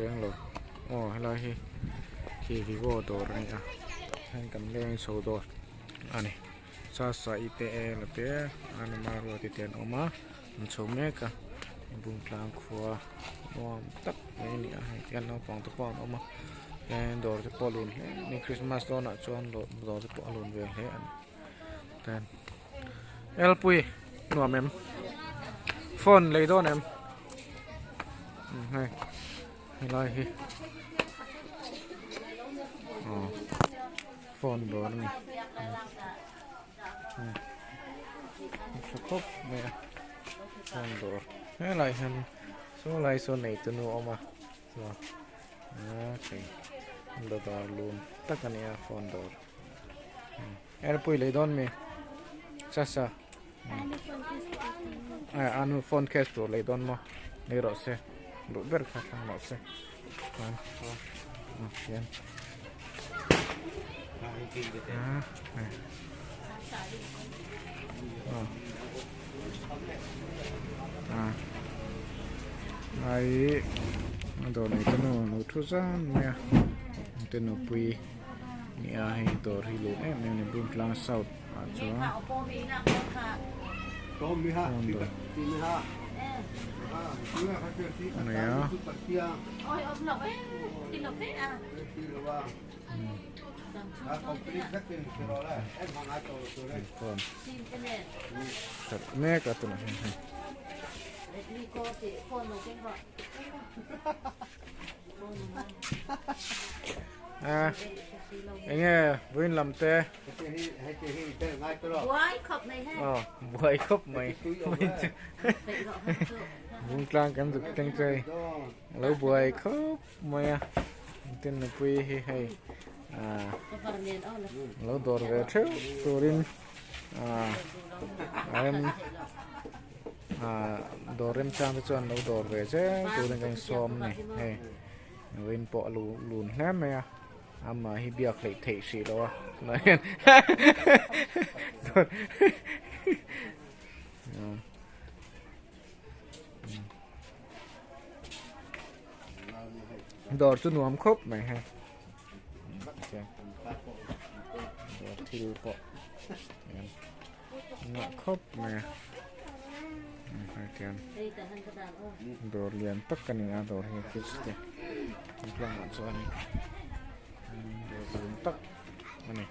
reng lo aw helai hi khi vivo dawr a ni a heng kan leng chho dawn a ni sasa i te e la te a nama ruat te an awm a an chho mek a bungtlang khua nuam tak mai a ni a hei tihian naupang te pawh an awm a heng dawr te pawh a lun hle a ni krismas dawnah chuan dawr te pawh a lun ve hle a ni ten elpui nuam em phone lei dawn em hei helai hi aw phone dawr a ni tha khawp mai a phone dawr helai hian saw lai saw neitu nu a awm a chuan dawr lun tak a ni a phone dawr. Airpui lei dawn mi sasa anu phone case tur lei dawn maw lei rawh se duh ber kha thlang rawh se chuan hian ai dawr nei te nu lo thu zan mai a te nupui. Nia hei dawr hi lun em em a ni Bungtlang South ah chuan phone dawr a nei a. Phone hralh mek a tunah hian hei. A enge vawiin lam te aw buai khawp mai bungtlang kan zuk thleng chu hei a lo buai khawp mai a tin nupui hi hei ah lo dawr ve theuh turin ah a rem ah dawr remchang te chuan lo dawr ve zel turin kan insawm a ni hei. Vawiin pawh a lun hle mai a, amah hi biak hleih theih hrih lo a tunah hian dawr chu nuam khawp mai hei dawr thil pawh Ngah khawp mai a hetiang dawr lian tak a ni a dawr hi fridge te an tlangah chuan dawr lian tak a ni.